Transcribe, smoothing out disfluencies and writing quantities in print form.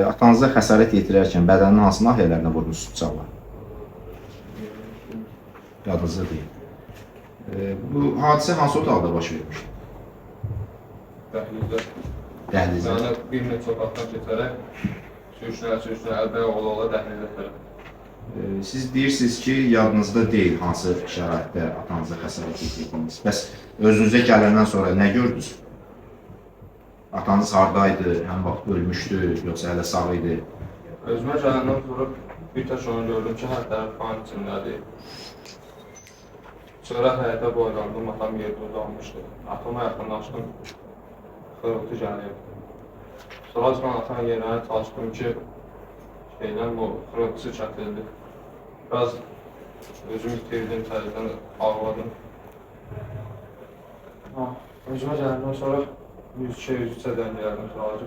Atanıza xəsarət yetirərkən bədəninin hansı nahiyələrinə vurmusunuz bıçaqla? Yadınızda deyil. Bu hadisə hansı otaqda baş vermişdi? Dəhlizdə. Dəhlizdə. Yəni bir neçə otaqdan keçərək sürüşünə-sürüşünə əlbəyə ola-ola dəhlizə tərəf. Siz deyirsiniz ki, yadınızda deyil hansı şəraitdə atanıza xəsarət yetirdiniz. Bəs özünüzə gələndən sonra nə gördünüz? Atanız hardaydı, həm vaxt ölmüşdü, yoxsa hələ sağ idi? Özümə gələndən sonra bir tək onu gördüm ki, hər tərəf qan içindədir. Sonra həyətə boylandım, atam yerdə uzanmışdı. Atama yaxınlaşdım, xırıltı gəlirdi. Sonra mən atam yerinə çalışdım ki, şeydən bu xırıltısı kəsildi. Biraz özümü itirdim, təzədən ağladım. Ha, özümə gələndən sonra 102-yə, 103-ə zəng elədim sonra.